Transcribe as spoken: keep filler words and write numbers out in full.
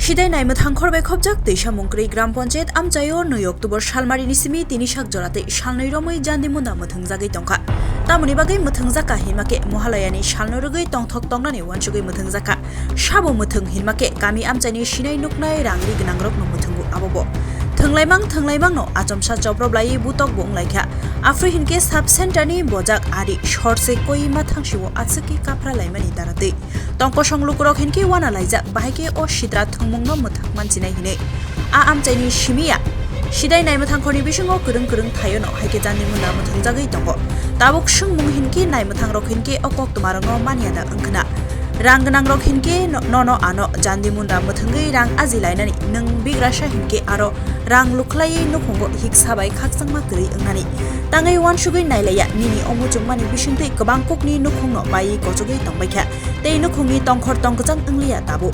Sidai naimwthang khorbai khobjak tei samung kwrwi Gram Panchayat amchaio nwi October salmarini simi tini sak jora tei salnwi romwi jandi munda mwthwngjagwi tongkha. Tamoni bagwi mwthwngjak kha hinma khe Mohalayani salno rwgwi tongthok tongnani uansugwi mwthwngjak kha. Sabo mwthwng hinma khe kami amchaini sinai nuknai rang ri gwnangrokno mwthwngo abobo. Thwnglaimang thwnglaimangno achomsa chobroblaiwi butokbo wnglaikha. Aphuru hinkhe sub centerni bojak ari sorse koima thangsio aswkhe kaphra laimani daratwi. Tongkosong lukurok hinkhe uana laijak, bahai khe o sitra thwngmungno mwthang manchinai hinwi. A amchaini simi ya. Sidai naimwthang khorni bisingo kwrwng kwrwng thaiono hai khe jandi munda mwthwngjagwi tongo. Tabuk swngmung hinkhe naimwthangrok hinkhe o koktwmarokno manya da wngkhwna. Rang gwnangrok hinkhe no-, nono ano jandi munda mwthwngwi rang aji lainani nwng bigrasa hinkhe aro rang lukhlaiwi nukhungo hiksa bai khakchangma kwrwi wngnani. Tangwi uansugwi nailaiya nini o muchungmani bisingtwi kwbang kokni nukhungno paiwi kochogwi tongbaikha. Tei nukhungni tongkhor tongkwchang wngliya tabuk.